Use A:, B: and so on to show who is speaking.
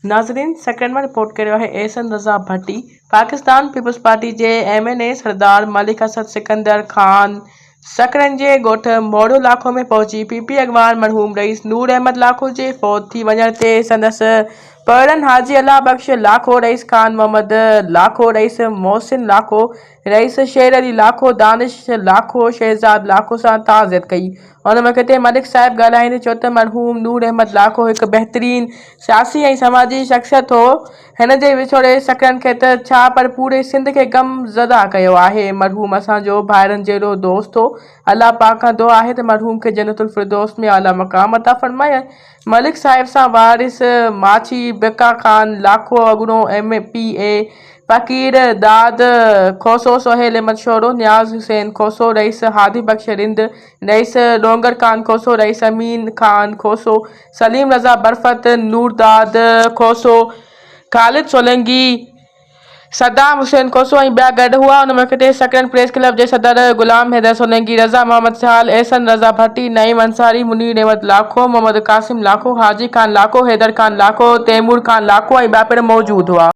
A: ناظرين سڪرنڊ مان رپورٽ ڪري رهيو آهي احسن رضا ڀٽي پاڪستان پيپلز پارٽي جي M N A Sardar Malik Asad Sikandar Khan Sakrand جي ڳوٺ موڙو لاکو ۾ پهچي پي پي اڳواڻ مرحوم رئيس نور احمد لاکو جي فوت ٿي وڃڻ تي سندس پوئلن حاجي الله بخش لاکو، رئيس خان محمد لاکو، رئيس محسن لاکو، رئيس شير علي لاکو، دانش لاکو، شهزاد لاکو سان تعزيت ڪئي. ان موقعي تي ملڪ صاحب ڳالهائيندي چيو ته مرحوم نور احمد لاکو هڪ بهترين سياسي ۽ سماجي شخصيت هو، هن جي وڇوڙي سکرن کي ته ڇا پر پوري سنڌ کي غم زده ڪيو آهي، مرحوم اسان جو ڀائرن جهڙو دوست هو، الله پاڪ کان دعا آهي ته مرحوم کي جنت الفردوس ۾ اعليٰ مقام عطا فرمائي. ملڪ صاحب سان وارث ماڇي، بقا خان لاکو اڳوڻو ايم پي اي، فقير داد کوسو، سهيل احمد شورو، نياز حسين کوسو، رئيس هادي بخش رند، رئيس ڏونگر خان کوسو، رئيس امين خان کوسو، سليم رضا برفت، نورداد کوسو، خالد سولنگي، صدام حسين کوسو ۽ ٻيا گڏ هئا. ان موقعي تي سڪرنڊ پريس ڪلب جي صدر غلام حيدر سولنگي، رضا محمد سيال، احسن رضا ڀٽي، نعيم انصاري، منير احمد لاکو، محمد قاسم لاکو، حاجي خان لاکو، حيدر خان لاکو، تيمور خان لاکو ۽ ٻيا پڻ موجود هئا.